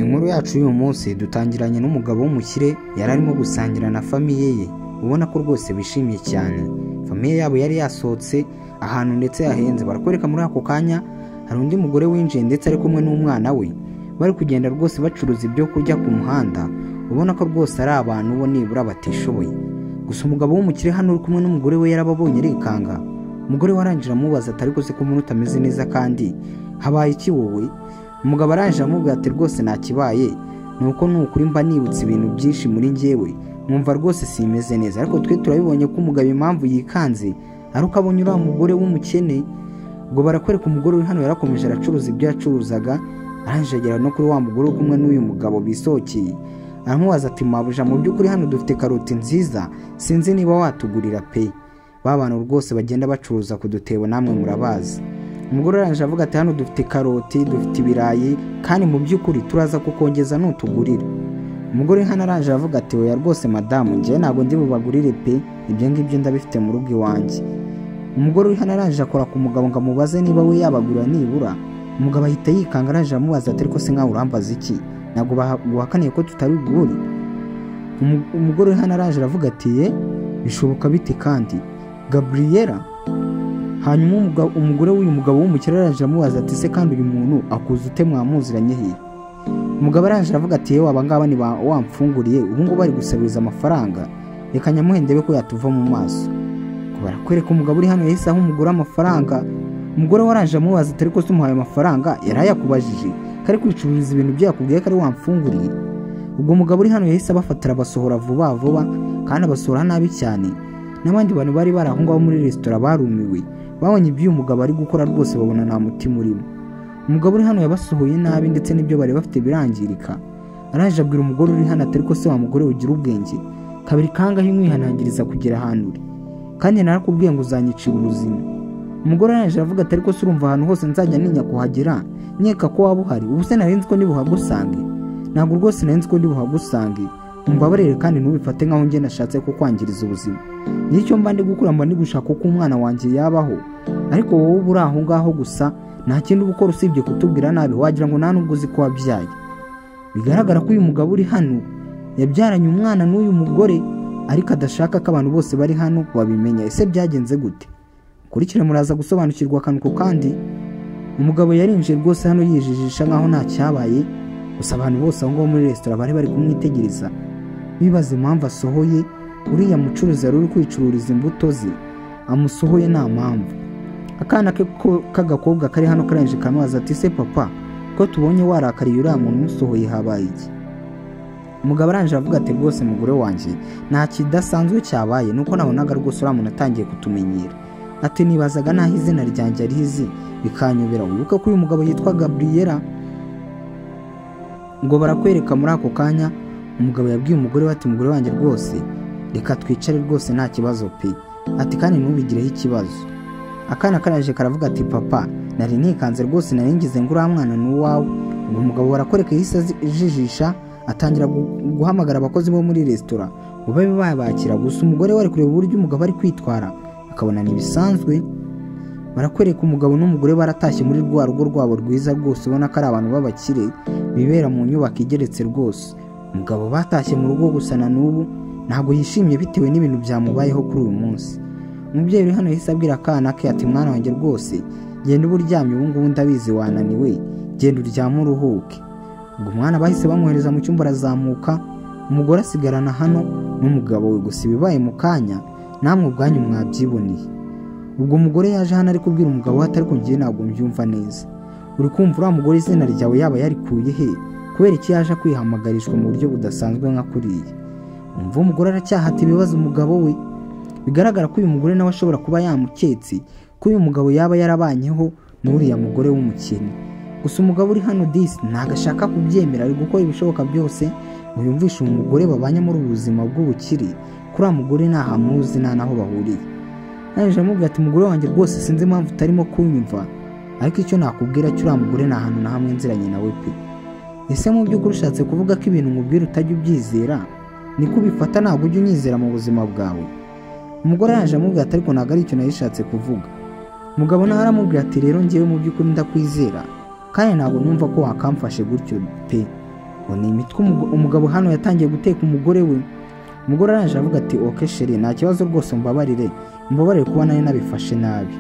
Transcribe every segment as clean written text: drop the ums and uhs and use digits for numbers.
Inkuru yacu y'uyu munsi dutangiranye n'umugabo w'umukire yari arimo gusangira na famille ye, ubona ko rwose bishimye cyane. Famille yabo yari yasohotse ahantu ndetse yahenze. Barakwereka muri ako kanya hari undi mugore winjiye ndetse ari kumwe n'umwana we, bari kugenda rwose bacuruza ibyo kurya ku muhanda, ubona ko rwose ari abantu bo nibura batishoboye. Gusa umugabo w'umukire hano uri kumwe n'umugore we yarababonye arikanga. Umugore we arangije amubaza ati ariko se ko umuntu utameze neza kandi habaye iki wowe? Umugabo arangije amubwira ati rwose ntakibaye, nuko nukuri mba nibutse ibintu byinshi muri njyewe nkumva rwose simeze neza. Ariko twe turabibonye ko umugabo impamvu yikanze ari uko abonye uriya mugore w'umukene. Ubwo barakwereka umugore uri hano yarakomeje aracuruza ibyo yacuruzaga, arangije agera no kuri wa mugore uri kumwe n'uyu mugabo bisohokeye, aramubaza ati mabuja mu by'ukuri hano dufite karoti nziza, sinzi niba watugurira pe. Ba bantu rwose bagenda bacuruza ku dutebo namwe murabazi. Umugore arangije avuga ati hano dufite karoti, dufite ibirayi, kandi mu by'ukuri turaza kukongeza nutugurira. Umugore hano arangije avuga ati oya rwose madamu, njyewe ntabwo ndi bubagurire pe, ibyo ngibyo ndabifite mu rugo iwanjye. Umugore uri hano arangije akora ku mugabo ngo amubaze niba we yabagurira nibura. Umugabo ahita yikanga arangije amubaza ati ariko se nkawe urambaza iki? Ntabwo baguhakaniye ko tutari bugure. Umugore uri hano arangije aravuga ati ye bishoboka bite kandi Gabriela? Hanyuma umugore w'uyu mugabo w'umukire arangije amubaza ati se kandi uyu muntu akuze ute mwamuziranye he? Umugabo arangije aravuga ati yewe aba ngaba ni wamfunguriye, ubu ngubu bari gusabiriza amafaranga, reka nyamuhe ndebe ko yatuva mu maso. Barakwereka umugabo uri hano yahise aha umugore amafaranga. Umugore warangije amubaza ati ariko se umuhaye amafaranga yarayakubajije kari kwicururiza ibintu bye yakubwiye ko ari wamfunguriye? Ubwo umugabo uri hano yahise abafatira abasohora vuba vuba, kandi abasohora nabi cyane. N'abandi bantu bari bari aho ngaho muri resitora barumiwe, babonye ibyo uyu mugabo ari gukora rwose babona nta mutima urimo. Umugabo uri hano yabasohoye nabi ndetse n'ibyo bari bafite birangirika. Arangije abwira umugore uri hano ati ariko se wa mugore ugira ubwenge, kabiri kangahe nkwihanangiriza kugera ahantu uri, kandi narakubwiye ngo uzanyicira ubuzima. Umugore arangije aravuga ati ariko se urumva ahantu hose nzajya ntinya kuhagera nkeka ko waba uhari, ubu se nari nzi ko ndibuhagusange? Ntabwo rwose nari nzi ko ndibuhagusange, umbabarire kandi ntubifate nkaho njye nashatse kukwangiriza ubuzima. Nicyo mba ndi gukura mba ndi gushaka uko umwana wanjye yabaho, ariko wowe uba uri aho ngaho gusa nta kindi uba ukora usibye kutubwira nabi, wagira ngo nta nubwo uzi ko wabyaye. Bigaragara ko uyu mugabo uri hano yabyaranye umwana n'uyu mugore, ariko adashaka ko abantu bose bari hano babimenya. Ese byagenze gute? Kurikira muraza gusobanukirwa akantu ku kandi. Umugabo yarinjiye rwose hano yijijisha nkaho nta cyabaye, gusa abantu bose aho ngaho muri resitora bari bari kumwitegereza bibaza impamvu asohoye uriya mucuruzi yari uri kwicururiza imbuto ze, amusohoye nta mpamvu. Akana ke k'agakobwa kari hano karangije karamubaza ati se papa, ko tubonye warakariye uriya muntu umusohoye habaye iki? Umugabo arangije avuga ati rwose mugore wanjye nta kidasanzwe cyabaye, nuko nabonaga rwose uriya muntu atangiye kutumenyera. Ati nibazaga naho izina ryanjye arizi bikanyobera. Wibuke ko uyu mugabo yitwa Gabriela. Ngo barakwereka muri ako kanya umugabo yabwiye umugore we ati mugore wanjye rwose reka twicare rwose nta kibazo pe, ati kandi ntubigireho ikibazo. Akana karaje karavuga ati papa nari nikanze rwose nari ngize ngo uriya mwana ni uwawe. Ubwo umugabo barakwereka yahise ajijisha atangira guhamagara abakozi bo muri resitora ngo babe babakira. Gusa umugore we ari kureba uburyo umugabo ari kwitwara akabona ni ibisanzwe. Barakwereka umugabo n'umugore baratashye muri rwa rugo rwabo rwiza rwose, ubona ko ari abantu b'abakire bibera mu nyubako igeretse rwose. Umugabo batashye mu rugo gusa na n'ubu ntabwo yishimye bitewe n'ibintu byamubayeho kuri uyu munsi. Umubyeyi uri hano yahise abwira akana ke ati mwana wanjye rwose genda uba uryamye ubu ngubu ndabizi wananiwe, genda uryame uruhuke. Ubwo umwana bahise bamwohereza mu cyumba arazamuka, umugore asigarana hano n'umugabo we. Gusa ibibaye mu kanya namwe ubwanyu mwabyiboneye. Ubwo umugore yaje hano ari kubwira umugabo we ati ariko njye ntabwo mbyumva neza, uri kumva uriya mugore izina ryawe yaba yarikuye he? Kubera iki yaje kwihamagarishwa mu buryo budasanzwe nka kuriya? Umva umugore aracyahata ibibazo umugabo we. Bigaragara ko uyu mugore nawe ashobora kuba yamuketse ko uyu mugabo yaba yarabanyeho n'uriya mugore w'umukene. Gusa umugabo uri hano disi ntabwo ashaka kubyemera, ari gukora ibishoboka byose ngo yumvishe umugore babanye muri ubu buzima bw'ubukire kuri uriya mugore ntaho amuzi nta naho bahuriye. Arangije amubwira ati mugore wanjye rwose sinzi impamvu utarimo kunyumva, ariko icyo nakubwira cyo uriya mugore nta hantu na hamwe nziranye nawe pe. Ese mu by'ukuri ushatse kuvuga ko ibintu nkubwira utajya ubyizera? Niko ubifata, ntabwo ujya unyizera mu buzima bwawe? Umugore araje amubwira ati ariko ntabwo ari icyo nayishatse kuvuga. Umugabo nawe aramubwira ati rero njyewe mu by'ukuri ndakwizera kandi ntabwo numva ko wakamfashe gutyo pe. Ngo ni imitwe umugabo hano yatangiye guteka umugore we. Umugore arangije avuga ati okay chérie, nta kibazo rwose, mbabarire kuba nari nabifashe nabi.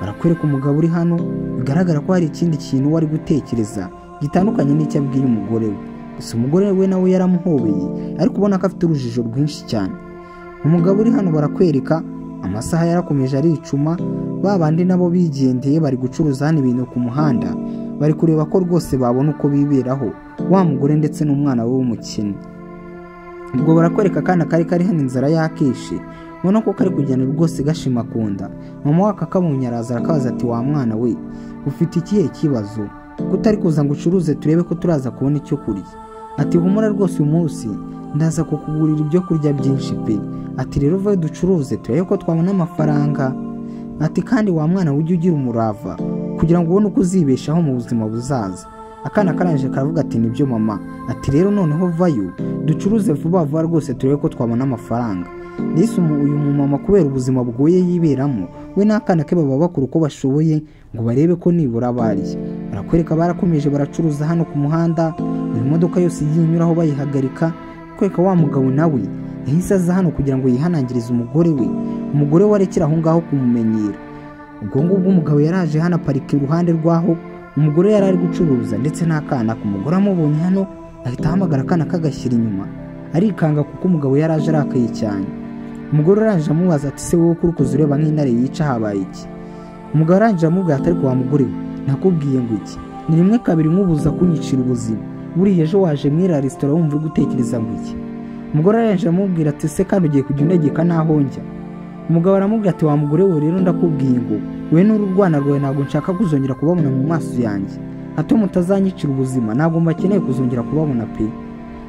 Barakwereka umugabo uri hano bigaragara ko hari ikindi kintu wari gutekereza gitandukanye n'icyo abwiye umugore we. Gusa umugore we nawe yaramuhobeye ariko ubona ko afite urujijo rwinshi cyane. Umugabo uri hano barakwereka amasaha yarakomeje aricuma, ba bandi nabo bigendeye bari gucuruza hano ibintu ku muhanda, bari kureba ko rwose babona uko biberaho wa mugore ndetse n'umwana we w'umukene. Ubwo barakwereka akana kari kari hano inzara yakishe, ubona ko kari kugenda rwose gashima kunda. Mama wako akabonye araza arakabaza ati wa mwana we ufite ikihe kibazo kutari kuza ngo ucuruze turebe ko turaza kubona icyo kurya? Ati humura rwose uyu munsi ndaza kukugurira ibyo kurya byinshi pe. Ati rero vayo ducuruze turebe ko twabona amafaranga. Ati kandi wa mwana ujye ugira umurava kugira ngo ubone uko uzibeshaho mu buzima buzaza. Akana karangije karavuga ati nibyo mama. Ati rero noneho vayo ducuruze vuba vuba rwose turebe ko twabona amafaranga. Ndetse uyu mumama kubera ubuzima bugoye yiberamo we n'akana ke baba bakora uko bashoboye ngo barebe ko nibura barya. Barakwereka barakomeje baracuruza hano ku muhanda, buri modoka yose igiye inyuraho bayihagarika. Kwereka wa mugabo nawe yahise aza hano kugira ngo yihanangirize umugore we, umugore we arekera aho ngaho kumumenyera. Ubwo ngubwo umugabo yaraje hano aparika iruhande rwaho umugore yari ari gucuruza ndetse n'akana. Ku mugore amubonye hano ahita ahamagara akana kagashyira inyuma, arikanga kuko umugabo yaraje arakaye cyane. Umugore arangije amubaza ati se wowe kuri kuza ureba nk'intare yica habaye iki? Umugabo arangije amubwira ati ariko wa mugore we nakubwiye ngo iki? Ni rimwe kabiri nkubuza kunyicira ubuzima, buriya ejo waje mwira resitora wumva uri gutekereza ngo iki? Umugore arangije amubwira ati se kandi ugiye kujya untegeka naho njya? Umugabo aramubwira ati wa mugore we rero ndakubwiye ngo we n'ururwana rwawe ntabwo nshaka kuzongera kubabona mu maso yanjye, hato mutazanyicira ubuzima, ntabwo mbakeneye kuzongera kubabona pe.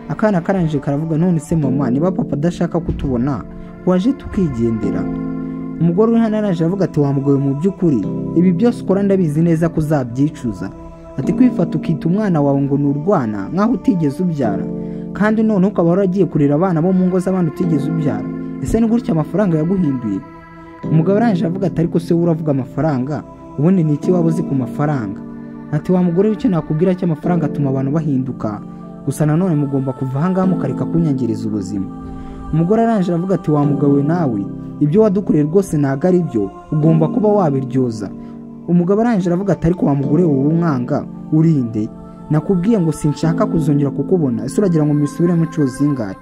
Akana karangije karavuga none se mama niba papa adashaka kutubona waje tukigendera? Umugore uri hano arangije avuga ati wa mugabo mu by'ukuri ibi byose ukora ndabizi neza ko uzabyicuza. Ati kwifata ukita umwana wawe ngo ni urwana nkaho utigeze ubyara, kandi none ukaba waragiye kurera abana bo mu ngo z'abandi utigeze ubyara, ese ni gutya amafaranga yaguhinduye? Umugabo arangije avuga ati ariko se uravuga amafaranga, ubundi ni iki waba uzi ku mafaranga? Ati wa mugore w'icyo nakubwira cy'amafaranga atuma abantu bahinduka, gusa nanone mugomba kuva aha ngaha mukareka kunyangiriza ubuzima. Umugore arangije avuga ati wa mugabo nawe ibyo wadukoreye rwose ntago ari byo, ugomba kuba wabiryoza. Umugabo arangije aravuga ati ariko wa mugore wowe umwanga urinde, nakubwiye ngo sinshaka kuzongera kukubona, ese uragira ngo mbisubiremo inshuro zingahe?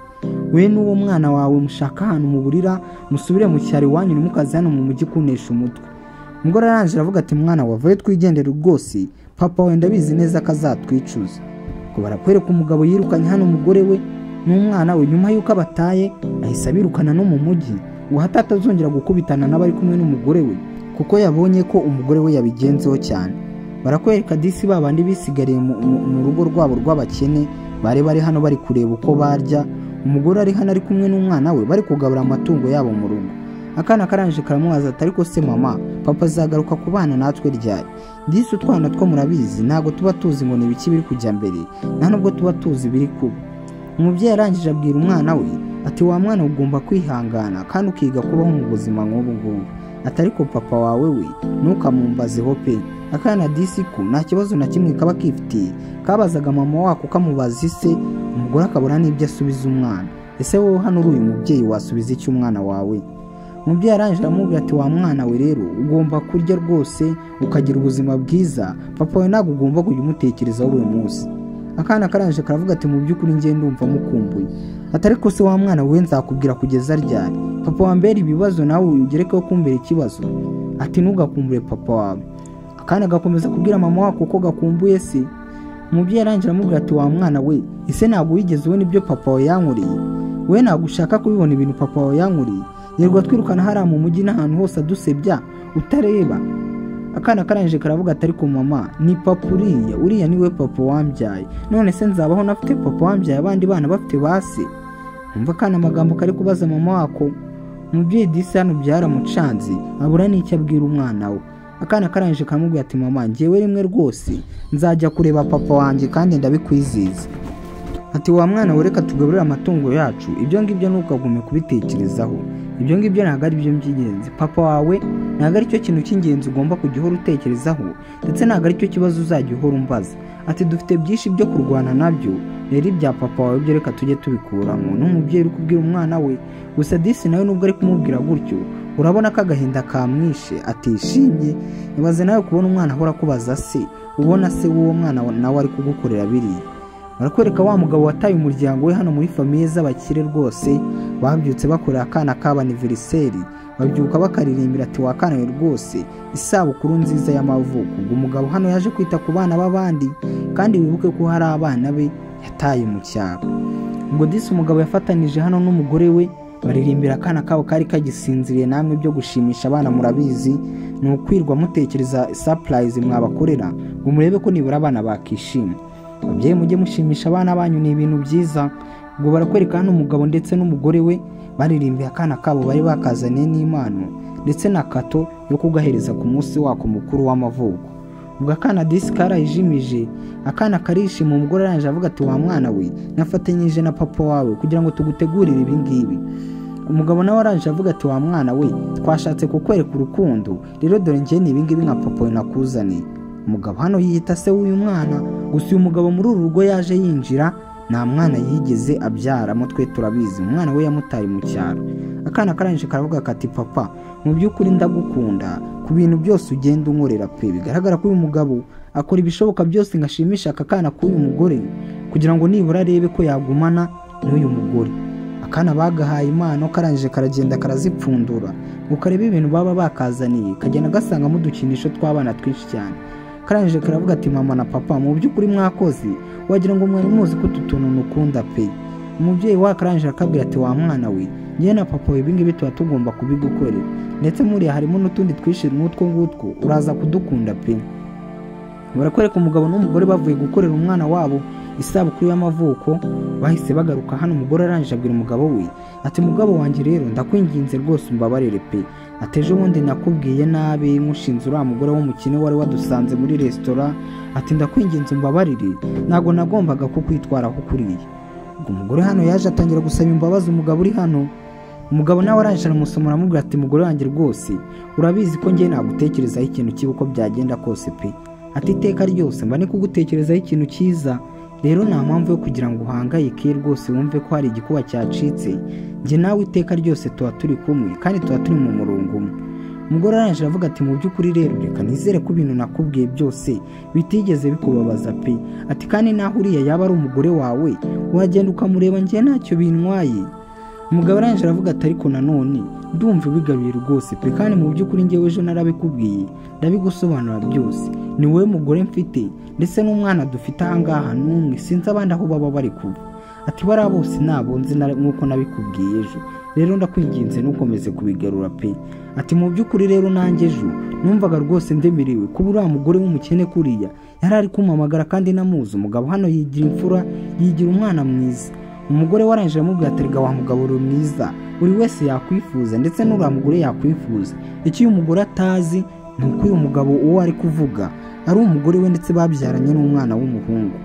We n'uwo mwana wawe mushaka ahantu muburira musubire mu cyaro iwanyu ntimukaze hano mu mujyi kunesha umutwe. Umugore arangije aravuga ati mwana wavuye twigendere rwose, papa we ndabizi neza ko azatwicuza. Ngo barakwereka umugabo yirukanye hano umugore we n'umwana we, nyuma y'uko abataye ahise abirukana no mu mujyi ngo hato atazongera gukubitana n'abari kumwe n'umugore we, kuko yabonye ko umugore we yabigenzeho cyane. Barakwereka disi babandi bisigariye mu rugo rwabo rw'abakene bari bari hano bari kureba uko barya. Umugore ari hano ari kumwe n'umwana we bari kugabura amatungo yabo mu rugo. Akana karangije karamubaza ati ariko se mama papa azagaruka kubana natwe ryari? Disi utwana two murabizi ntabwo tuba tuzi ngo ni ibiki biri kujya mbere, nta nubwo tuba tuzi ibiri kuba. Umubyeyi arangije abwira umwana we ati wa mwana ugomba kwihangana kandi ukiga kubaho mu buzima nk'ubu ngubu. Ati ariko papa wawe we ntukamumbazeho pe. Akana disi ko nta kibazo na kimwe kaba kifitiye, kabazaga mama wako kamubaza ise, umugore akabura n'ibyo asubiza umwana. Ese wowe hano uri uyu mubyeyi wasubiza iki umwana wawe? Umubyeyi arangije aramubwira ati wa mwana we rero ugomba kurya rwose ukagira ubuzima bwiza, papa we ntabwo ugomba kujya umutekerezaho buri munsi. Akana karangije karavuga ati mu by'ukuri njye ndumva mukumbuye. Ati ariko se wa mwana we nzakubwira kugeza ryari? Papa wambera ibibazo nawe ugerekeho kumbera ikibazo. Ati ntugakumbure papa wawe. Akana gakomeza kubwira mama wako ko gakumbuye se. Umubyeyi arangije aramubwira ati wa mwana we ese ntabwo wigeze ubona ibyo papa wawe yankoreye? We ntabwo ushaka kubibona ibintu papa wawe yankoreye? Yirirwa twirukana hariya mu mujyi n'ahantu hose adusebya utareba. Akana karangije karavuga ati ariko mama ni papa uriya, uriya niwe papa wambyaye, none se nzabaho nafite papa wambyaye abandi bana bafite base? Umva akana amagambo kari kubaza mama wako. Umubyeyi disi hano byaramucanze abura n'icyo abwira umwana we. Akana karangije karamubwira ati mama njyewe rimwe rwose nzajya kureba papa wanjye kandi ndabikwiziza. Ati wa mwana we reka tugaburire amatungo yacu, ibyo ngibyo ntukagume kubitekerezaho, ibyo ngibyo ntabwo ari byo by'ingenzi, papa wawe ntabwo ari cyo kintu cy'ingenzi ugomba kujya uhora utekerezaho, ndetse ntabwo ari cyo kibazo uzajya uhora umbaza. Ati dufite byinshi byo kurwana nabyo, Rero ibya papa wawe byo reka tujye tubikuramo. N'umubyeyi uri kubwira umwana we. Gusa disi nawe nubwo ari kumubwira gutyo, urabona ko agahinda kamwishe, atishimye. Ibaze nawe kubona umwana ahora akubaza se, ubona se w'uwo mwana nawe ari kugukorera biriya. Barakwereka wa mugabo wataye umuryango we hano muri famiye z'abakire rwose, babyutse bakorera akana kaba anniversaire, babyuka bakaririmbira ati wakana we rwose isabukuru nziza y'amavuko. Ubwo umugabo hano yaje kwita ku bana b'abandi, kandi wibuke ko hari abana be yataye mu cyaro. Ubwo disi umugabo yafatanije hano n'umugore we baririmbira akana kabo kari kagisinziriye. Namwe byo gushimisha abana murabizi, ni ukwirwa mutekereza surprise mwabakorera ngo murebe ko nibura abana bakishima. Ababyeyi mujye mushimisha abana banyu, ni ibintu byiza. Ubwo barakwereka hano umugabo ndetse n'umugore we baririmbiye akana kabo bari bakazaniye n'impano ndetse na kato yo kugahereza ku munsi wako mukuru w'amavuko. Ubwo akana disi karayijimije, akana karishima. Umugore arangije avuga ati wa mwana we, nafatanyije na papa wawe kugira ngo tugutegurire ibi ngibi. Umugabo nawe arangije avuga ati wa mwana we, twashatse kukwereka urukundo, rero dore njye ni ibi ngibi nka papa we nakuzaniye. Umugabo hano yiyita se w'uyu mwana. Gusa uyu mugabo muri uru rugo yaje yinjira nta mwana yigeze abyaramo, twe turabizi, umwana we yamutaye mu cyaro. Akana karangije karavuga kati papa, mu by'ukuri ndagukunda ku bintu byose ugenda unkorera pe. Bigaragara ko uyu mugabo akora ibishoboka byose ngo ashimishe aka kana k'uyu mugore kugira ngo nibura arebe ko yagumana n'uyu mugore. Akana bagahaye impano, karangije karagenda karazipfundura ngo karebe ibintu baba bakazaniye, kagenda gasangamo udukinisho tw'abana twinshi cyane. Karangije karavuga ati mama na papa, mu by'ukuri mwakoze, wagira ngo mwari muzi ko utu tuntu nukunda pe. Umubyeyi wa karangije akabwira ati wa mwana we, njye na papa ibi ngibi tuba tugomba kubigukorera, ndetse muri harimo n'utundi twinshi n'utwo ngutwo uraza kudukunda pe. Barakwereka umugabo n'umugore bavuye gukorera umwana wabo isabukuru y'amavuko, bahise bagaruka hano. Umugore arangije abwira umugabo we ati mugabo wanjye rero ndakwinginze rwose umbabarire pe, ati ejo bundi nakubwiye nabi nkushinze uriya mugore w'umukene wari wadusanze muri resitora, ati ndakwinginze umbabarire, ntabwo nagombaga kukwitwaraho kuriya. Ubwo umugore hano yaje atangira gusaba imbabazi umugabo uri hano. Umugabo nawe arangije aramusomora amubwira ati mugore wanjye rwose urabizi ko njye nagutekerezaho ikintu kibi uko byagenda kose pe, ati iteka ryose mba ni kugutekerezaho ikintu cyiza, rero nta mpamvu yo kugira ngo uhangayike rwose wumve ko hari igikuba cyacitse, njye nawe iteka ryose tuba turi kumwe kandi tuba turi mu murongo umwe. Umugore arangije avuga ati mu by'ukuri rero reka nizere ko ibintu nakubwiye byose bitigeze bikubabaza pe, ati kandi naho uriya yaba ari umugore wawe wagenda ukamureba njye ntacyo bintwaye. Umugabo arangije aravuga ati ariko nanone ndumva ubigaruye rwose pe, kandi mu by'ukuri njyewe ejo narabikubwiye ndabigusobanura byose, ni wowe mugore mfite ndetse n'umwana dufite aha ngaha n'umwe, sinzi abandi aho baba bari kuva, ati bariya bose nabo nzi nk'uko nabikubwiye ejo, rero ndakwinginze ntukomeze kubigarura pe, ati mu by'ukuri rero nanjye ejo numvaga rwose ndemerewe kuba uriya mugore w'umukene kuriya yari ari kumpamagara kandi namuzi. Umugabo hano yigira imfura, yigira umwana mwiza. Umugore warangije aramubwira ati erega wa mugabo uri mwiza, buri wese yakwifuza ndetse n'uriya mugore yakwifuza. Icyo uyu mugore atazi ni uko uyu mugabo uwo ari kuvuga ari umugore we ndetse babyaranye n'umwana w'umuhungu.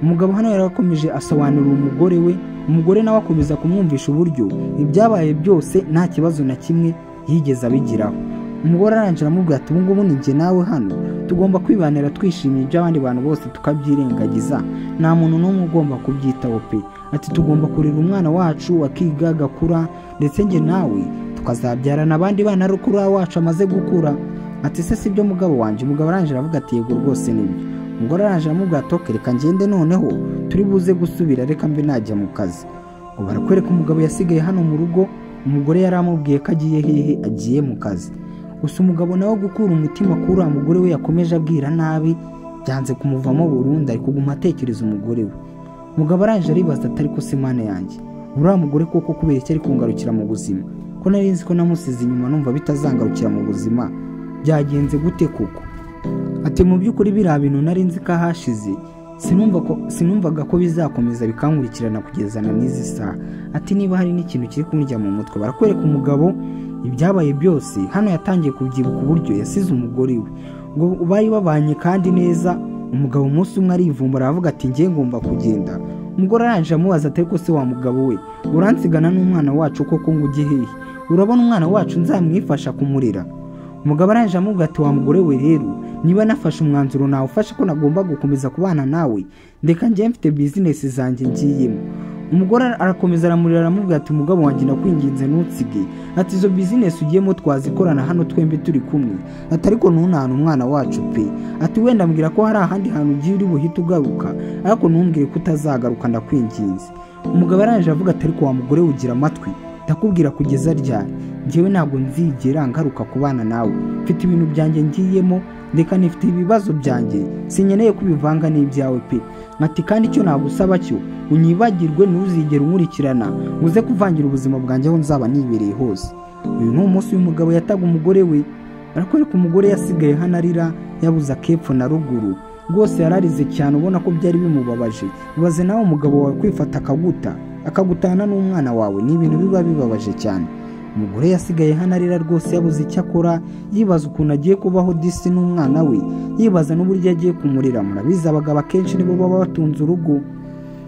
Umugabo hano yarakomeje asobanurira umugore we, umugore nawe akomeza kumwumvisha uburyo ibyabaye byose nta kibazo na kimwe yigeze abigiraho. Umugore arangije aramubwira ati ubu ngubu ni njye nawe hano tugomba kwibanira twishimiye iby'abandi bantu bose tukabyirengagiza, nta muntu n'umwe ugomba kubyitaho pe, ati tugomba kurera umwana wacu akiga agakura, ndetse njye nawe tukazabyarana abandi bana ari uko uriya wacu amaze gukura. Ati se sibyo mugabo wanjye? Umugabo arangije aravuga ati yego rwose nibyo. Umugore arangije aramubwira ati ok reka ngende noneho turi buze gusubira, reka mbe najya mu kazi. Ngo barakwereka umugabo yasigaye hano mu rugo, umugore yari amubwiye ko agiye hehe, agiye mu kazi. Gusa umugabo nawe gukura umutima kuri uriya mugore we yakomeje abwira nabi byanze kumuvamo burundu, ari kuguma atekereza umugore we. Umugabo arangije aribaza ati ariko se Mana yanjye, uriya mugore koko kubera iki ari kungarukira mu buzima, ko nari nzi ko namusize inyuma numva bitazangarukira mu buzima, byagenze gute koko? Ati mu by'ukuri biriya bintu nari nzi ko ahashize sinumvaga ko bizakomeza bikankurikirana kugeza na n'izi saha. Ati niba hari n'ikintu kiri kumurya mu mutwe. Barakwereka umugabo ibyabaye byose hano yatangiye kubyibuka uburyo yasize umugore we, ngo bari babanye kandi neza. Umugabo umunsi umwe arivumbura aravuga ati njye ngomba kugenda. Umugore arangije amubaza ati ariko se wa mugabo we, uransigana n'umwana wacu koko ngo ujye hehe? Urabona umwana wacu nzamwifasha kumurera? Umugabo arangije amubwira ati wa mugore we rero Niba nafashe umwanzuro nawe ufashe ko nagomba gukomeza kubana nawe, ndeka njye mfite bizinesi zanjye ngiyemo. Umugore arakomeza aramurira aramubwira ati mugabo wanjye ndakwinginze ntutsige, ati izo bizinesi ugiyemo twazikorana hano twembi turi kumwe, ati ariko ntunane umwana wacu pe, ati wenda mbwira ko hari ahandi hantu ugiye uri buhite ugaruka, ariko ntumbwire ko utazagaruka ndakwinginze. Umugabo arangije avuga ati ariko wa mugore ugira amatwi, ndakubwira kugeza ryari, njyewe ntabwo nzigera ngaruka kubana nawe, mfite ibintu byanjye ngiyemo, ndeka nifite ibibazo byanjye, sinkeneye kubivanga n'ibyawe pe. Ati kandi icyo nagusaba cyo unyibagirwe, ntuzigere unkurikirana uze kuvangira ubuzima bwanjye aho nzaba nibereye hose. Uyu ni umunsi uyu mugabo yataga umugore we. Arakwereka umugore yasigaye hano arira, yabuze akepfo na ruguru, rwose yararize cyane ubona ko byari bimubabaje. Ibaze nawe umugabo wawe kwifata akaguta akagutana n'umwana wawe, ni ibintu biba bibabaje cyane. Umugore yasigaye hano arira rwose yabuze icyo akora, yibaza ukuntu agiye kubaho disi n'umwana we, yibaza n'uburyo agiye kumurera. Murabizi abagabo akenshi nibo baba batunze urugo.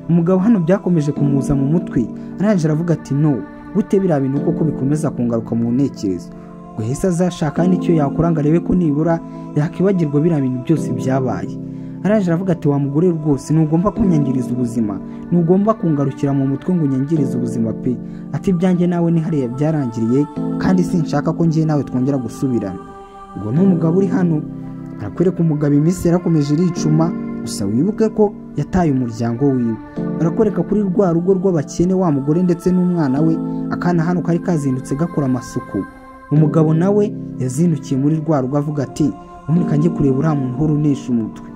Umugabo hano byakomeje kumuza mu mutwe, arangije aravuga ati no, gute biriya bintu koko bikomeza kungaruka mu ntekerezo. Ngo yahise azashaka n'icyo yakora ngo arebe ko nibura yakibagirwa biriya bintu byose byabaye. Arangije aravuga ati wa mugore rwose ntugomba kunyangiriza ubuzima, ntugomba kungarukira mu mutwe ngo unyangirize ubuzima pe. Ati ibyanjye nawe ni hariya byarangiriye, kandi sinshaka ko ngiye nawe twongera gusubirana. Ubwo ni umugabo uri hano arakwereka umugabo iminsi yarakomeje iricuma, gusa wibuke ko yataye umuryango wiwe. Barakwereka kuri rwa rugo rw'abakene wa mugore ndetse n'umwana we, akana hano kari kazindutse gakora amasuku. Umugabo nawe yazindukiye muri rwa rugo avuga ati ubundi kanjye kureba uriya muntu uhora unesha umutwe.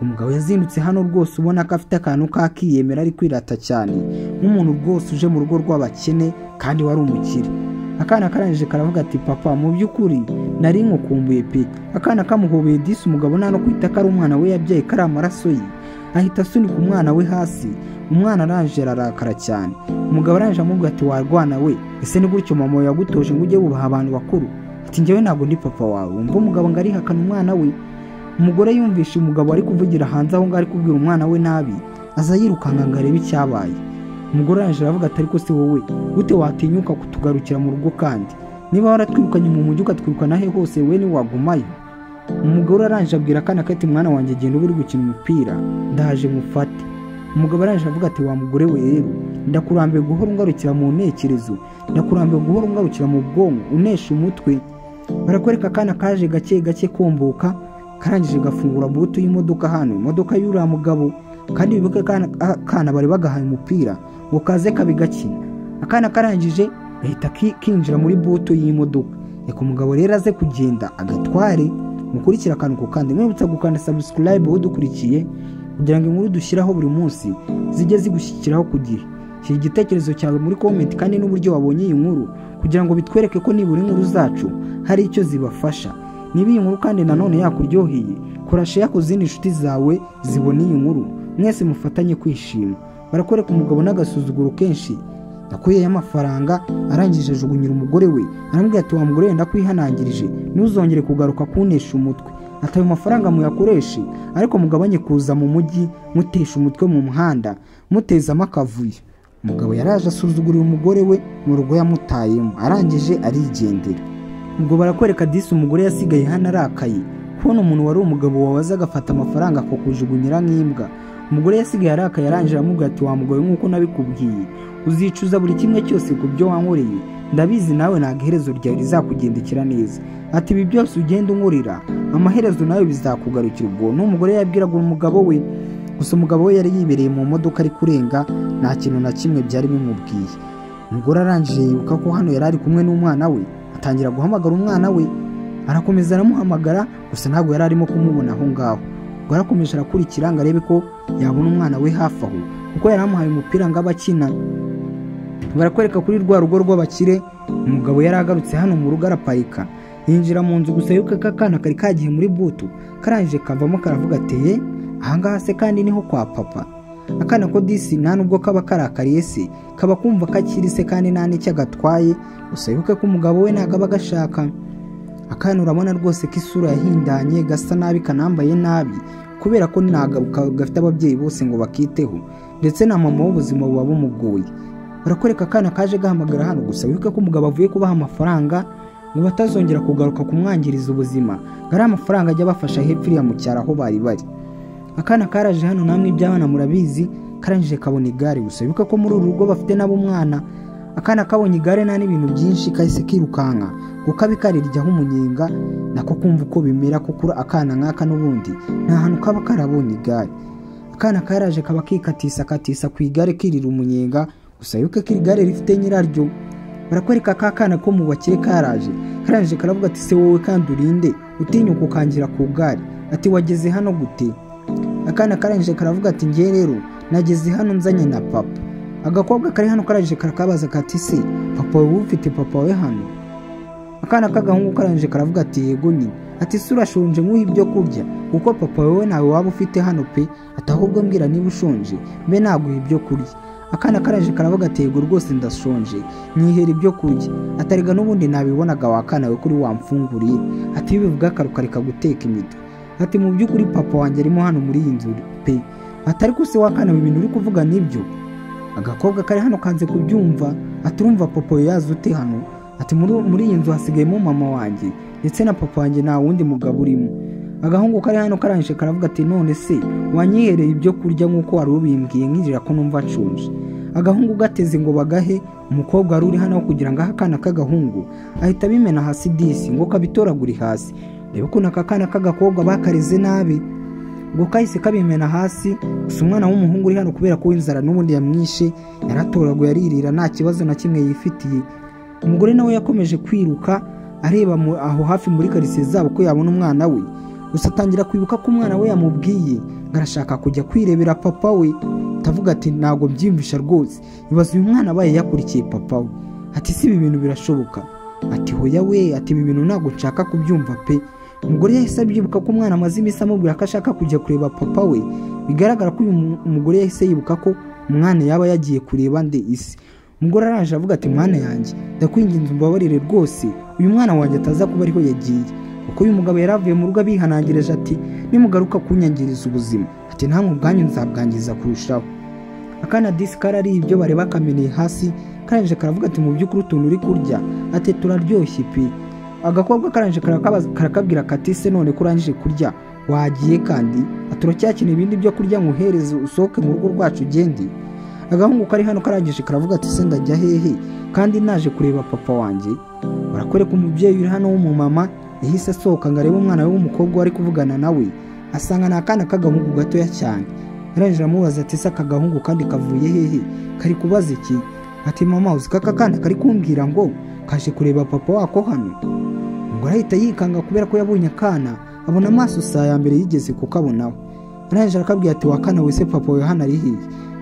Umugabo yazindutse hano rwose ubona ko afite akantu kakiyemera, ari kwirata cyane nk'umuntu rwose uje mu rugo rw'abakene kandi wari umukire. Akana karangije karavuga ati papa mu by'ukuri nari nkukumbuye pe. Akana kamuhobeye disi, umugabo nta no kwita ko ari umwana we yabyaye, kari amaraso ye. Ahita asunika umwana we hasi, umwana arangije ararakara cyane. Umugabo arangije amubwira ati warwana we, ese ni gutyo mama yagutoje ngo ujye wubaha abantu bakuru? Ati njyewe ntabwo ndi papa wawe. Wumva umugabo ngo arihakana umwana we. Umugore yumvishe umugabo ari kuvugira hanze aho ngaho ari kubwira umwana we nabi, aza yirukanka ngo arebe icyabaye. Umugore arangije aravuga ati ariko se wowe gute watinyuka kutugarukira mu rugo, kandi niba waratwirukanye mu mujyi ukatwirukana he hose we ntiwagumayo? Umugore arangije abwira akana ke ati mwana wanjye genda ube uri gukina umupira ndaje mufate. Umugabo arangije avuga ati wa mugore we rero ndakurambiwe guhora ungarukira mu ntekerezo, ndakurambiwe guhora ungarukira mu bwonko unesha umutwe. Barakwereka akana kaje gake gake komboka, karangije gafungura buto y'imodoka hano, imodoka y'uriya mugabo. Kandi wibuke akana bari bagahaye umupira ngo kaze kabigakina. Akana karangije gahita kinjira muri buto y'imodoka. Reka umugabo rero aze kugenda agatware. Mukurikira akantu ku kandi, mwibutsa gukanda subscribe udukurikiye kugira ngo inkuru dushyiraho buri munsi zijye zigushyikiraho ku gihe. Shyira igitekerezo cyawe muri comment kandi n'uburyo wabonye iyi nkuru kugira ngo bitwereke ko nibura inkuru zacu hari icyo zibafasha. Niba iyi nkuru kandi nanone yakuryoheye, kora share ku zindi nshuti zawe zibona iyi nkuru, mwese mufatanye kwishima. Barakwereka umugabo n'agasuzuguro kenshi yakuyeyo amafaranga, arangije ajugunyira umugore we, aramubwira ati wa mugore wenda kwihanangirije ntuzongere kugaruka kunesha umutwe. Ati ayo mafaranga muyakoreshe ariko mugabanye kuza mu mujyi mutesha umutwe mu muhanda mutezamo akavuyo. Umugabo yaraje asuzugurira umugore we mu rugo yamutayemo, arangije arigendera. Ubwo barakwereka disi umugore yasigaye hano arakaye kubona umuntu wari umugabo wawe aza agafata amafaranga akakujugunyira nk'imbwa. Umugore yasigaye arakaye, arangije aramubwira ati wa mugabo nk'uko nabikubwiye uzicuza buri kimwe cyose ku byo wankoreye, ndabizi nawe ntabwo iherezo ryawe rizakugendekera neza. Ati ibi byose ugenda unkorera amaherezo nawe bizakugarukira. Ubwo n'umugore yabwiraga umugabo we, gusa umugabo we yari yibereye mu modoka ari kurenga, nta kintu na kimwe byari bimubwiye. Umugore arangije yibuka ko hano yari ari kumwe n'umwana we, atangira guhamagara umwana we, arakomeza aramuhamagara, gusa ntabwo yari arimo kumubona aho ngaho. Ubwo arakomeje arakurikira ngo arebe ko yabona umwana we hafi aho, kuko yari amuhaye umupira ngo abe akina. Barakwereka kuri rwa rugo rw'abakire, umugabo yari agarutse hano mu rugo araparika, yinjira mu nzu. Gusa yuko akana kari kagiye muri butu, karangije kavamo karavuga ati ye ahangaha se kandi niho kwa papa. Akana ko disi nta nubwo kaba karakariye se, kaba kumva kakiri se kandi nta n'icyo agatwaye. Gusa wibuke ko umugabo we ntabwo aba agashaka. Akana urabona rwose ko isura yahindanye, gasa nabi, kanambaye nabi, kubera ko ntabwo gafite ababyeyi bose ngo bakiteho, ndetse na mama w'ubuzima buba bumugoye. Barakwereka akana kaje gahamagara hano, gusa wibuke ko umugabo avuye kubaha amafaranga. ngo batazongera kugaruka kumwangiriza ubuzima, ngo ari amafaranga ajya abafasha hepfo iriya mu cyaro aho bari bari. Akana karaje hano, namwe iby'abana murabizi, karangije kabona igare. Gusa wibuke ko muri uru rugo bafite nabo umwana. Akana kabonye igare nta n'ibintu byinshi, kahise kirukanka ngo kabe kariryaho umunyenga, nako kumva uko bimera, kuko akana nk'aka n'ubundi nta hantu kaba karabonye igare. Akana karaje kaba kikatisa katisa ku igare kirira umunyenga. Gusa wibuke ko igare rifite nyiraryo. Barakwereka ka kana ko mu bakire karaje, karangije karavuga ati se wowe kandi urinde utinyuka ukangira ku gare, ati wageze hano gute? Akana karangije karavuga ati ngiye rero nageze hano nzanye na papa. Agakobwa kari hano karangije karakabaza kati se papa wowe ufite papa we hano? Akana k'agahungu karangije karavuga ati yego nyine. Ati se urashonje nkuhe ibyo kurya, kuko papa wowe nawe waba ufite hano pe, ati ahubwo mbwira niba ushonje mbe naguha ibyo kurya. Akana karaje karavuga ati yego rwose ndashonje, nyihera ibyo kurya. Atarega n'ubundi nabibonaga wakana we kuri wamfunguriye. Ati bivuga karukareka guteka imitwe. Ati mu by'ukuri papa wanjye arimo hano muri iyi nzu pe. Ati ariko se wakana we ibintu uri kuvuga nibyo? Agakobwa kari hano kanze kubyumva. Ati urumva papa yaza ute hano? Ati muri iyi nzu hasigayemo mama wanjye ndetse na papa wanjye, nta wundi mugabo urimo. Agahungu kari hano karangije karavuga ati none se wanyihereye ibyo kurya nk'uko wari ubimbwiye nkirira ko numva nshonje. Agahungu gateze ngo bagahe umukobwa wari uri hano kugira ngo ahe akana k'agahungu, ahita abimena hasi disi ngo kabitoragure hasi. Reba ukuntu aka kana k'agakobwa bakareze nabi, ngo kahise kabimena hasi. Gusa umwana w'umuhungu uri hano kubera ko inzara n'ubundi yamwishe, yaratoraguye aririra nta kibazo na kimwe yifitiye. Umugore nawe yakomeje kwiruka areba aho hafi muri karitsiye zabo ko yabona umwana we. Gusa atangira kwibuka ko umwana we yamubwiye ngo arashaka kujya kwirebera papa we. Atavuga ati ntabwo mbyiyumvisha rwose, ibaze uyu mwana abaye yakurikiye papa we. Ati si ibi bintu birashoboka? Ati hoya we, ati ibi bintu ntabwo nshaka kubyumva pe. Umugore yahise abyibuka ko umwana amaze iminsi amubwira ko ashaka kujya kureba papa we. Bigaragara ko uyu mugore yahise yibuka ko umwana yaba yagiye kureba nde isi. Umugore araje avuga ati mwana yanjye ndakwinginze umbabarire rwose, uyu mwana wanjye ataza kuba ariho yagiye. Kuko uyu mugabo yaravuye mu rugo abihanangirije ati nimugaruka kunyangiriza ubuzima, ati namwe ubwanyu nzabwangiza kurushaho. Akana disi karari ibyo bareba kameneye hasi, karangije karavuga ati mu by'ukuri utuntu uri kurya ati turaryoshye pe. Agakobwa karangije karakabwira kati se none ko urangije kurya wagiye kandi, ati uracyakeneye ibindi byo kurya nkuhereze usohoke mu rugo rwacu ugende. Agahungu kari hano karangije karavuga ati se ndajya hehe kandi naje kureba papa wanjye. Barakwereka umubyeyi uri hano w'umumama yahise asohoka ngo arebe umwana we w'umukobwa wari kuvugana nawe, asanga ni akana k'agahungu gatoya cyane. Arangije aramubaza ati se aka gahungu kandi kavuye hehe, kari kubaza iki? Ati mama uzi ko aka kana kari kumbwira ngo kaje kureba papa wako hano. Ngo arahita yikanga kubera ko yabonye akana abona amaso saa ya mbere yigeze kukabonaho. Arangije arakabwira ati wakana we se papa wawe hano ari hehe?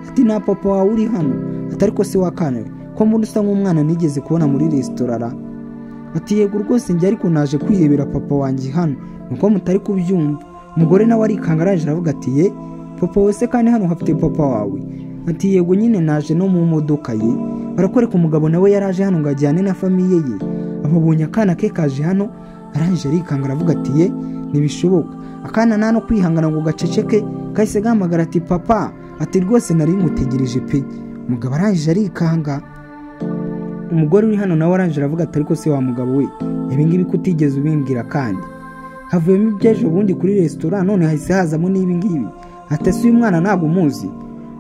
Ati nta papa wawe uri hano. Ati ariko se wakana we ko mbona usa nk'umwana nigeze kubona muri resitora? Ati yego rwose njye ariko naje kwirebera papa wanjye hano nuko mutari kubyumva. Umugore nawe arikanga arangije aravuga ati ye papa wawe se kandi hano hafite papa wawe? Ati yego nyine naje no mu modoka ye. Barakwereka umugabo nawe yaraje hano ngo ajyane na famiye ye, ababonye akana ke kaje hano, arangije arikanga aravuga ati ye ntibishoboka. Akana nta no kwihangana ngo gaceceke, kahise gahamagara ati papa, ati rwose nari nkutegereje pe. Umugabo arangije arikanga. Umugore uri hano nawe arangije aravuga ati ariko se wa mugabo we ibi ngibi kutigeze ubimbwira kandi havuyemo iby'ejo bundi kuri resitora none hahise hazamo n'ibi ngibi. Ati se uyu mwana ntabwo umuzi?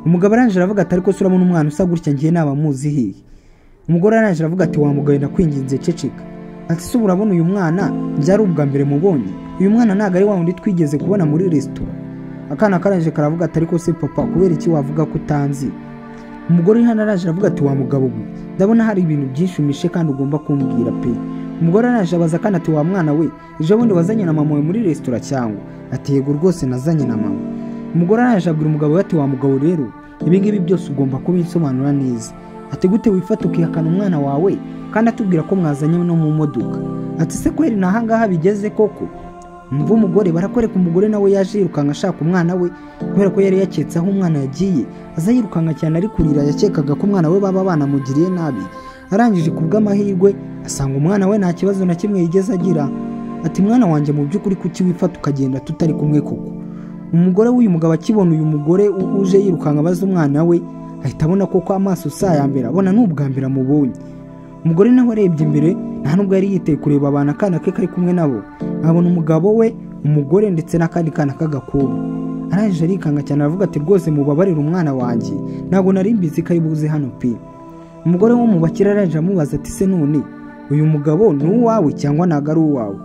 Umugabo arangije aravuga ati ariko se urabona umwana usa gutya ngiye naba muzi hehe? Umugore arangije aravuga ati wa mugabo ndakwinginze ceceka. Ati se urabona uyu mwana byari ubwa mbere mubonye, uyu mwana ntabwo ari wa wundi twigeze kubona muri resitora. Akana karangije karavuga ati ariko se papa kubera iki wavuga ko utanzi? Umugore uri hano araje aravuga ati wa mugabo we ndabona hari ibintu byinshi umishe kandi ugomba kumbwira pe. Umugore araje abaza akana ati wa mwana we ejo bundi wazanye na mama wawe muri resitora cyangwa? Ati yego rwose nazanye na mama. Umugore araje abwira umugabo we ati wa mugabo rero ibi ngibi byose ugomba kubinsobanura neza. Ati gute wifata ukihakana umwana wawe kandi atubwira ko mwazanye no mu modoka? Ati se kweri ni ahangaha bigeze koko? Mva umugore barakwereka umugore nawe yaje yirukanka ashaka umwana we kubera ko yari yaketse aho umwana yagiye, aza yirukanka cyane ari kurira, yakekaga ko umwana we baba banamugiriye nabi. Arangije kubw'amahirwe asanga umwana we nta kibazo na kimwe yigeze agira. Ati mwana wanjye mu by'ukuri kuki wifata ukagenda tutari kumwe koko? Umugore w'uyu mugabo akibona uyu mugore uje yirukanka abaza umwana we, ahita abona koko amaso saa ya mbere abona n'ubwa mbere amubonye. Umugore nawe arebye imbere Nta nubwo yari yiteye kureba abantu akana ke kari kumwe nabo. Abona umugabo we, umugore ndetse n'akandi kana k'agakobwa. Arangije arikanga cyane aravuga ati rwose mubabarire umwana wanjye, ntabwo nari mbizi ko ari buze hano pe. Umugore wo mu bakire arangije amubaza ati se none uyu mugabo ni uwawe cyangwa ntabwo ari uwawe?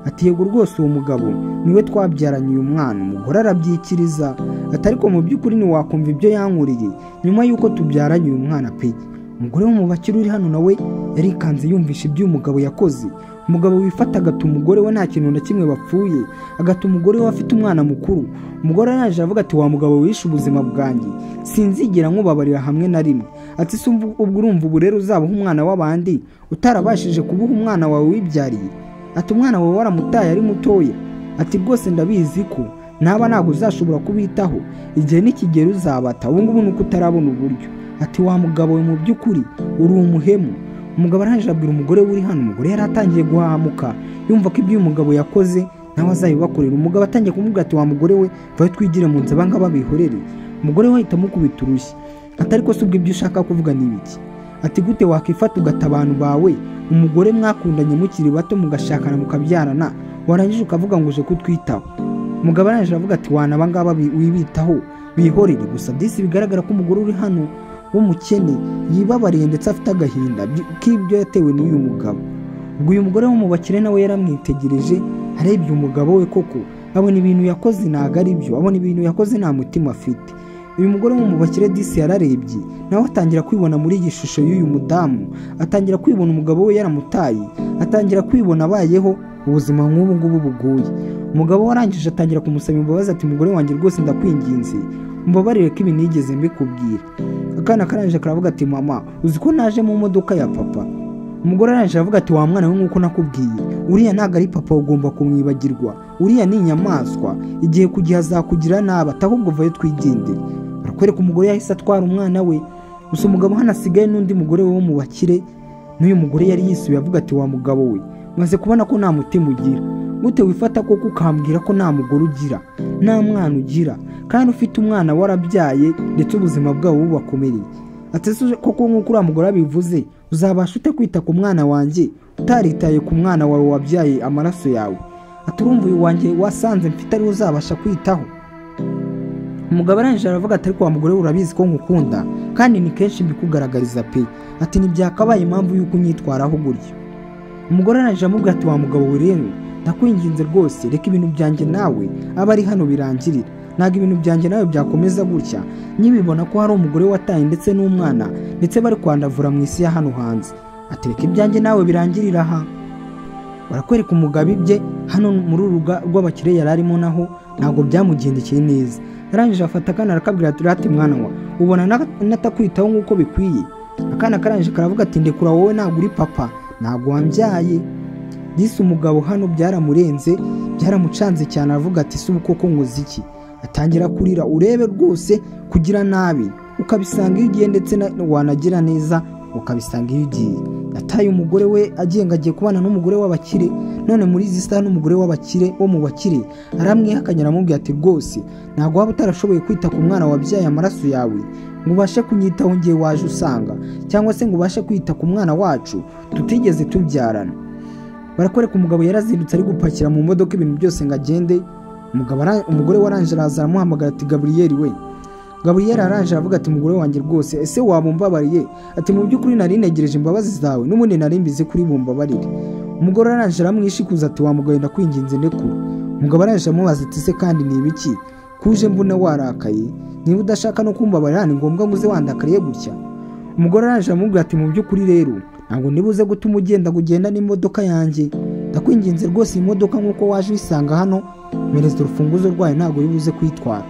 Ati yego rwose uwo mugabo niwe twabyaranye uyu mwana. Umugore arabyikiriza ati ariko mu by'ukuri ntiwakumva ibyo yankoreye nyuma y'uko tubyaranye uyu mwana pe. Umugore wo mu bakire uri hano nawe yarikanze yumvisha ibyo uyu mugabo yakoze. Umugabo wifata agata umugore we nta kintu na kimwe bapfuye, agata umugore we afite umwana mukuru. Umugore araje avuga ati wa mugabo wishe ubuzima bwanjye, sinzigera nkubabarira hamwe na rimwe. Ati se ubwo urumva ubu rero uzabaho umwana w'abandi utarabashije kubuha umwana wawe wibyariye? Ati umwana wawe waramutaye ari mutoya. Ati rwose ndabizi ko naba ntabwo uzashobora kubitaho, igihe nikigera uzabata, ubu ngubu nuko utarabona uburyo. Ati wa mugabo we mu by'ukuri uri umuhemu. Umugabo arangije abwira umugore uri hano. Umugore yari atangiye guhamuka yumva ko ibyo uyu mugabo yakoze nawe azabibakorera. Umugabo atangiye kumubwira ati wa mugore we vayo twigire mu nzu abangaba bihorere. Umugore we ahita amukubita urushyi ati ariko se ubwo ibyo ushaka kuvuga ni ibiki? Ati gute wakifata ugata abantu bawe, umugore mwakundanye mukiri bato mugashakana mukabyarana, warangije ukavuga ngo uje kutwitaho? Umugabo arangije avuga ati wana abangaba wibitaho bihorere. Gusa disi bigaragara ko umugore uri hano w'umukene yibabariye ndetse afite agahinda k'ibyo yatewe n'uyu mugabo. Ubwo uyu mugore wo mu bakire nawe yaramwitegereje arebye umugabo we koko abona ibintu yakoze ntago ari byo, abona ibintu yakoze nta mutima afite. Uyu mugore wo mu bakire disi yararebye nawe atangira kwibona muri iyi shusho y'uyu mudamu, atangira kwibona umugabo we yaramutaye, atangira kwibona abayeho ubuzima nk'ubu ngubu bugoye. Umugabo warangije atangira kumusaba imbabazi ati mugore wanjye rwose ndakwinginze mbabarire ko ibi nigeze mbikubwira. Akana karangije karavuga ati mama uzi ko naje mu modoka ya papa? Umugore arangije aravuga ati wa mwana we nk'uko nakubwiye uriya ntabwo ari papa, ugomba kumwibagirwa, uriya ni inyamaswa, igihe kugihe azakugira nabi, ahubwo vayo twigendere. Barakwereka umugore yahise atwara umwana we. Gusa umugabo hano asigaye n'undi mugore we wo mu bakire. N'uyu mugore yari yisubiye avuga ati wa mugabo we maze kubona ko nta mutima ugira, gute wifata koko ukambwira ko nta mugore ugira, nta mwana ugira, kandi ufite umwana warabyaye ndetse ubuzima bwabo bubakomereye. Ati se koko nk'uko uriya mugore abivuze uzabasha ute kwita ku mwana wanjye utaritaye ku mwana wawe wabyaye amaraso yawe? Ati urumva uyu wanjye wasanze mfite ariwe uzabasha kwitaho? Umugabo arangije aravuga ati ariko wa mugore urabizi ko nkukunda kandi ni kenshi mbikugaragariza pe. Ati ntibyakabaye impamvu y'uko unyitwaraho gutyo. Umugore arangije amubwira ati wa mugabo we rero ndakwinginze rwose reka ibintu byanjye nawe abe ari hano birangirira, ntabwo ibintu byanjye nawe byakomeza gutya nkibibona ko hari umugore wataye ndetse n'umwana ndetse bari kwandavura mu isi ya hano hanze. Ati reka ibyanjye nawe birangirira aha. Barakwereka umugabo ibye hano muri uruga rw'abakire yari arimo naho ntabwo byamugendekeye neza. Arangije afata akana arakabwira ati mwana wa ubona natakwitaho nk'uko bikwiye? Akana karangije karavuga ati ndekura wowe ntabwo uri papa, ntabwo wambyaye. Disi umugabo hano byaramurenze byaramucanze cyane aravuga ati se ubu koko nkoze iki? Atangira kurira. Urebe rwose kugira nabi ukabisanga iyo ugiye ndetse wanagira neza ukabisanga iyo ugiye. Yataye umugore we agenga agiye kubana n'umugore w'abakire, none muri izi saha n'umugore w'abakire wo mu bakire aramwihakanye aramubwira ati rwose ntabwo waba utarashoboye kwita ku mwana wabyaye amaraso yawe ngo ubashe kunyitaho ngiye waje usanga, cyangwa se ngo ubashe kwita ku mwana wacu tutigeze tubyarana. Barakwereka umugabo yarazindutse ari gupakira mu modoka ibintu byose ngo agende. Umugore warangije araza aramuhamagara ati Gaburiyeli we. Gaburiyeli arangije aravuga ati mugore wanjye rwose ese wabumbabariye? Ati mu by'ukuri nari negereje imbabazi zawe n'ubundi nari mbizi kuri bumbabarire. Umugore arangije aramwishikuza ati wa mugabo ndakwinginze ndekura. Umugabo arangije amubaza ati se kandi ni ibiki kuje mbona warakaye? Niba udashaka no kumbabarira ni ngombwa ngo uze wandakariye gutya? Umugore arangije aramubwira ati mu by'ukuri rero ntabwo nibuze gutuma ugenda kugenda n'imodoka yanjye, ndakwinginze rwose iyi modoka nk'uko waje uyisanga hano mpereza urufunguzo rwayo ntabwo bibuze kwitwara.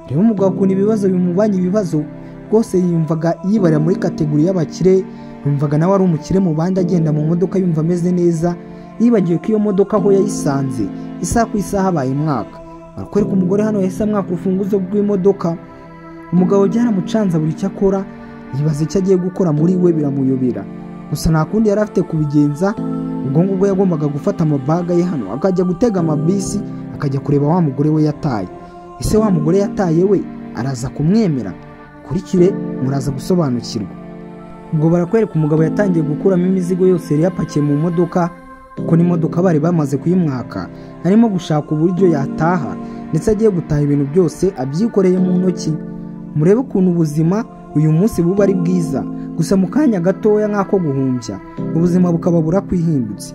Rero umugabo ukuntu ibibazo bimubanye ibibazo rwose yumvaga yibarira muri kategori y'abakire, yumvaga nawe ari umukire mu bandi agenda mu modoka yumva ameze neza, yibagiwe ko iyo modoka aho yayisanze isaha ku isaha abaye mwaka. Barakwereka umugore hano yahise amwaka urufunguzo rw'imodoka. Umugabo byaramucanze buri icyo akora, yibaza icyo agiye gukora muri we biramuyobera. Gusa nta kundi yari afite kubigenza, ubwo ngubwo yagombaga gufata amabaga ye hano akajya gutega amabisi akajya kureba wa mugore we yataye. Ese wa mugore yataye we araza kumwemera? Kurikire muraza gusobanukirwa. Ubwo barakwereka umugabo yatangiye gukuramo imizigo yose yari yapakiye mu modoka, kuko n'imodoka bari bamaze kuyimwaka. Arimo gushaka uburyo yataha, ndetse agiye gutaha ibintu byose abyikoreye mu ntoki. Murebe ukuntu ubuzima uyu munsi buba ari bwiza, gusa mu kanya gatoya nk'ako guhumbya ubuzima bukaba burakwihindutse.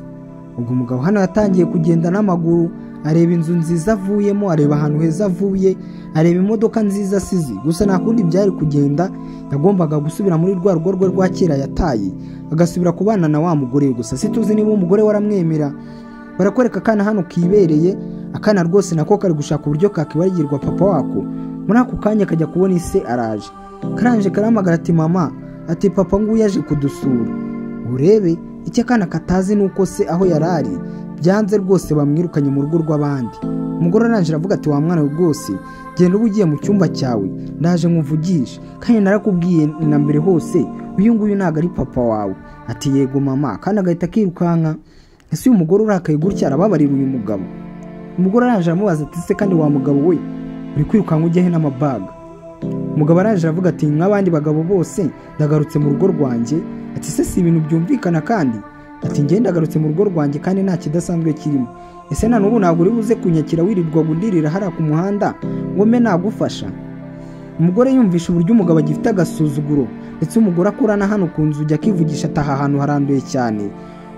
Ubwo umugabo hano yatangiye kugenda n'amaguru, areba inzu nziza avuyemo, areba ahantu heza avuye, areba imodoka nziza asize. Gusa nta kundi byari kugenda, yagombaga gusubira muri rwa rugo rwe rwa kera yataye, agasubira kubana na wa mugore. Gusa situzi niba umugore waramwemera. Barakwereka akana hano kibereye, akana rwose nako kari gushaka uburyo kakibagirwa papa wako. Muri ako kanya kajya kubona ise araje, karanje karamagara ati mama, ati papa nguyu yaje kudusura. Urebe icyo akana katazi nuko se aho yarari byanze rwose bamwirukanye mu rugo rw'abandi. Umugore aranje aravuga ati wa mwana we rwose genda uba ugiye mu cyumba cyawe, ndaje nkuvugishe, kandi narakubwiye na mbere hose uyu nguyu ntabwo ari papa wawe. Ati yego mama. Kandi agahita akirukanka. Ese uyu mugore urakaye gutya arababarira uyu mugabo? Umugore aranje aramubaza ati se kandi wa mugabo we uri kwirukanka ujya he n'amabaga? Umugabo aranje aravuga ati nk'abandi bagabo bose ndagarutse mu rugo rwanjye. Ati se si ibintu byumvikana kandi? Ati njye ndagarutse mu rugo rwanjye kandi nta kidasanzwe kirimo. Ese na n'ubu ntabwo uri buze kunyakira wirirwa gundirira hariya ku muhanda ngo mbe nagufasha? Umugore yumvisha uburyo umugabo agifite agasuzuguro, ndetse umugore akurana hano ku nzu ujya akivugisha ataha ahantu haranduye cyane.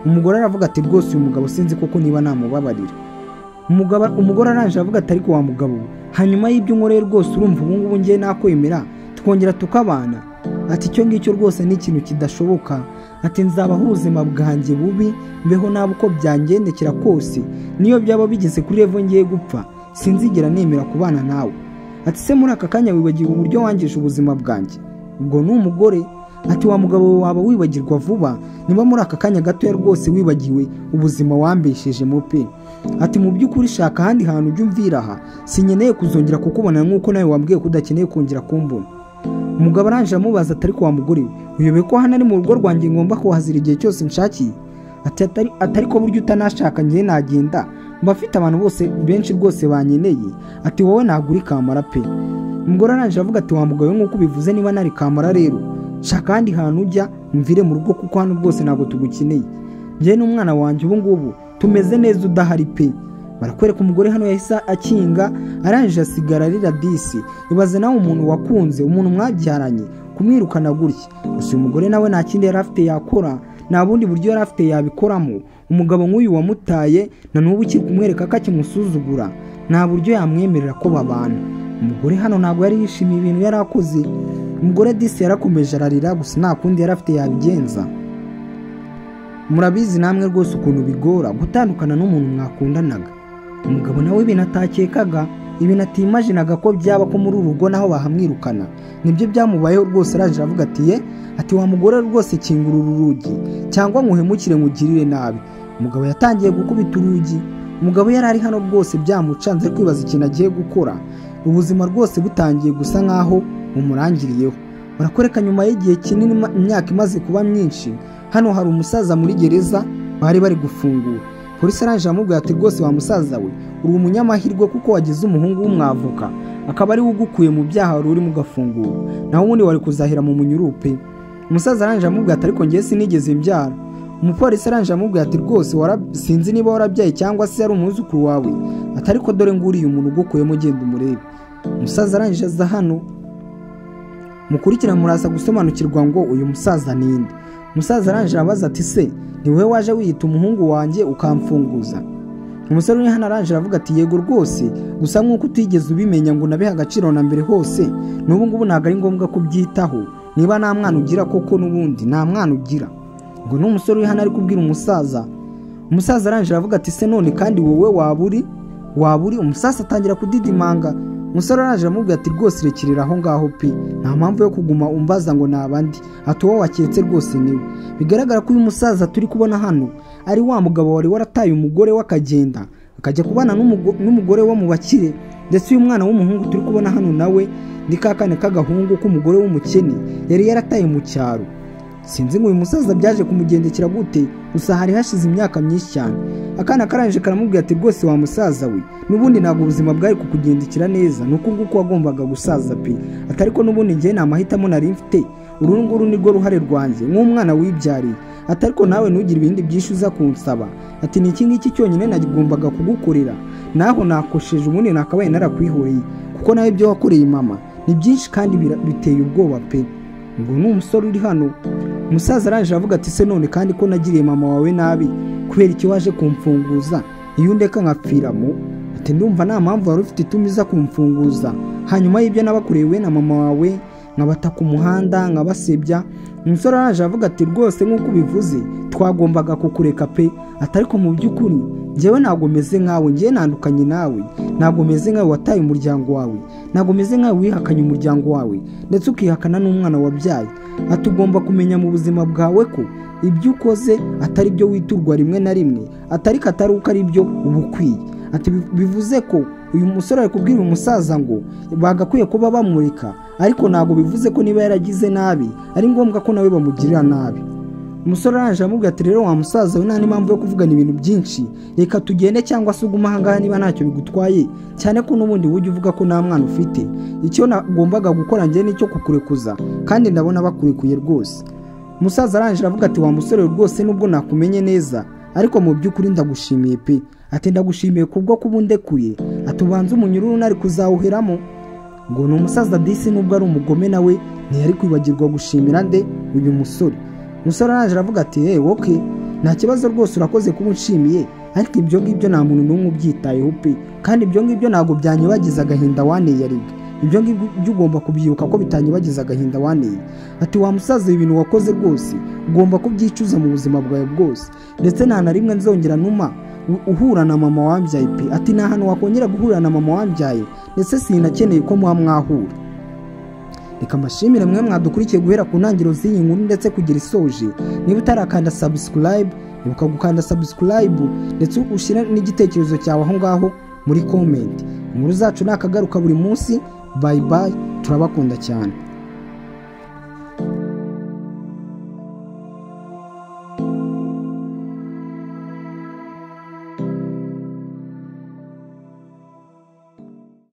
Umugore aravuga ati rwose uyu mugabo sinzi koko niba namubabarira. Umugore aranje aravuga ati ariko wa mugabo, hanyuma y'ibyo unkoreye rwose urumva ubu ngubu ngiye nakwemera tukongera tukabana? Ati icyo ngicyo rwose ni ikintu kidashoboka. Ati nzabaho ubuzima bwanjye bubi, mbeho nabi uko byangendekera kose, niyo byaba bigeze kuri level ngiye gupfa sinzigera nemera kubana nawe. Ati se muri aka kanya wibagiwe uburyo wangije ubuzima bwanjye? Ubwo ni umugore. Ati wa mugabo waba wibagirwa vuba, niba muri aka kanya gatoya rwose wibagiwe ubuzima wambesheje mu pe. Ati mu by'ukuri shaka ahandi hantu ujya umvira aha, sinkeneye kuzongera kukubona nk'uko nawe wambwiye ko udakeneye kongera kumbona. Umugabo aranje amubaza ati ariko wa mugore we uyobewe ko hano ari mu rugo rwanjye ngomba kuhazira igihe cyose nshakiye? Ati atari ko buryo utanashaka ngiye nagenda, mba afite abantu bose benshi rwose banyeneye. Ati wowe ntabwo uri kamara pe. Umugore aranje avuga ati wa mugabo we nk'uko ubivuze niba nari kamara rero shaka ahandi hantu ujya umvire mu rugo kuko hano rwose ntabwo tugukeneye. Njye n'umwana wanjye ubu ngubu tumeze neza udahari pe. Barakwereka umugore hano yahise akinga, arangije asigara arira disi. Ibaze nawe umuntu wakunze, umuntu mwabyaranye, kumwirukana gutya. Gusa uyu mugore nawe nta kindi yari afite yakora, nta bundi buryo yari afite yabikoramo. Umugabo nk'uyu wamutaye na n'ubu ukiri kumwereka ko akimusuzugura, nta buryo yamwemerera ko babana. Umugore hano ntabwo yari yishimiye ibintu yari akoze. Umugore disi yarakomeje ararira, gusa nta kundi yari afite yabigenza. Murabizi namwe rwose ukuntu bigora gutandukana n'umuntu mwakundanaga. Umugabo nawe ibintu atakekaga, ibintu atimajinaga ko byaba ko muri uru rugo naho bahamwirukana, nibyo byamubayeho rwose. Araje aravuga ati ye, ati wa mugore rwose kingura uru rugi cyangwa nkuhemukire nkugirire nabi. Umugabo yatangiye gukubita urugi. Umugabo yari ari hano rwose byamucanze kwibaza ikintu agiye gukora. Ubuzima rwose butangiye gusa nkaho bumurangiriyeho. Barakwereka nyuma y'igihe kinini, imyaka imaze kuba myinshi, hano hari umusaza muri gereza bari bari gufungura. Polisi aranje aramubwira ati rwose wa musaza we uri umunyamahirwe kuko wagize umuhungu w'umwavoka akaba ari we ugukuye mu byaha wari urimo ugafungura, naho ubundi wari kuzahira mu munyururu pe. Umusaza aranje aramubwira ati ariko njye sinigeze mbyara. Umupolisi aranje aramubwira ati rwose sinzi niba warabyaye cyangwa se ari umwuzukuru wawe, ati ariko dore nguriye umuntu ugukuyemo genda umurebe. Umusaza aranje aza hano, mukurikira muraza gusobanukirwa ngo uyu musaza ninde. Umusaza aranje arabaza ati se ni wowe waje wiyita umuhungu wanjye ukamfunguza? Umusore uri hano aranje aravuga ati yego rwose, gusa nk'uko utigeze ubimenya ngo unabihe agaciro na mbere hose, n'ubu ngubu ntabwo ari ngombwa kubyitaho, niba nta mwana ugira koko n'ubundi nta mwana ugira. Ngo ni umusore uri hano ari kubwira umusaza. Umusaza aranje aravuga ati se none kandi wowe waba uri? Umusaza atangira kudidimanga. Umusore araje aramubwira ati rwose rekirira aho ngaho pe, nta mpamvu yo kuguma umbaza ngo nabandi, ati uwo waketse rwose niwe. Bigaragara ko uyu musaza turi kubona hano ari wa mugabo wari warataye umugore we akagenda akajya kubana n'umugore wo mu bakire, ndetse uyu mwana w'umuhungu turi kubona hano nawe ni ka kana k'agahungu k'umugore w'umukene yari yarataye mu cyaro. Sinzi ngo uyu musaza byaje kumugendekera gute, gusa hari hashize imyaka myinshi cyane. Akana karanje karamubwira ati rwose wa musaza we n'ubundi ntabwo ubuzima bwari kukugendekera neza, nuko nguko wagombaga gusaza pe, ati ariko n'ubundi njye nta mahitamo nari mfite, Uru nguru nirwo ruhare rwanjye nk'umwana wibyariye. Ati ariko nawe ntugire ibindi byinshi uza kunsaba. Ati ni iki ngiki cyonyine nagombaga kugukorera, naho nakosheje ubundi nakabaye narakwihoreye, kuko nawe ibyo wakoreye mama ni byinshi kandi biteye ubwoba pe. Ngo ni umusore uri hano. Umusaza arangije avuga ati se none kandi ko nagiriye mama wawe nabi, kubera iki waje kumfunguza iyo undeka nkapfiramo? Ati ndumva nta mpamvu wari ufite ituma uza kumfunguza hanyuma y'ibyo nabakoreye we na mama wawe, nkabata ku muhanda nkabasebya. Umusore araje avuga ati rwose nk'uko ubivuze twagombaga kukureka pe. Ati ariko mu by'ukuri njyewe ntabwo meze nkawe, njyewe nandukanye nawe, ntabwo meze nkawe wataye umuryango wawe, ntabwo meze nkawe wihakanye umuryango wawe ndetse ukihakana n'umwana wabyaye. Ati ugomba kumenya mu buzima bwawe ko ibyo ukoze atari byo witurwa rimwe na rimwe, atari katari uko ari byo uba ukwiye. Ati bivuze ko uyu musore ari kubwira umusaza ngo bagakwiye kuba bamureka, ariko ntabwo bivuze ko niba yaragize nabi ari ngombwa ko nawe bamugirira nabi. Umusore arangije amubwira ati rero wa musaza we nta n'impamvu yo kuvugana ibintu byinshi, reka tugende cyangwa se ugume ahangaha niba ntacyo bigutwaye, cyane ko n'ubundi ujya uvuga ko nta mwana ufite. Icyo nagombaga gukora njye nicyo kukurekuza, kandi ndabona bakurekuye rwose. Umusaza arangije avuga ati wa musore rwose nubwo nakumenye neza, ariko mu by'ukuri ndagushimiye pe. Ati ndagushimiye kubwo kuba undekuye. Ati ubanze umunyururu nari kuzawuheramo. Ngo ni umusaza disi nubwo ari umugome nawe ntiyari kwibagirwa gushimira nde uyu musore. Umusore arangije aravuga ati hey, okay, nta kibazo rwose urakoze kuba unshimiye, ariko ibyo ngibyo nta muntu n'umwe ubyitayeho pe, kandi ibyo ngibyo ntabwo byanyibagiza agahinda waneye aribwo. Ibyo ngibyo ugomba kubyibuka ko bitanyibagiza agahinda waneye. Ati wa musaza ibintu wakoze rwose ugomba kubyicuza mu buzima bwawe bwose, ndetse nta na rimwe nzongera numa uhura na mama wambyaye pe. Ati nta hantu wakongera guhurira na mama wambyaye, ndetse sinakeneye ko muba mwahura. Reka mbashimire mwe mwadukurikiye guhera ku ntangiriro z'iyi nkuru ndetse kugira isoje. Niba utarakanda subscribe, ibuka gukanda subscribe ndetse ushyire n'igitekerezo cyawe aho ngaho muri comment. Inkuru zacu nakagaruka buri munsi. Bye bye, turabakunda cyane.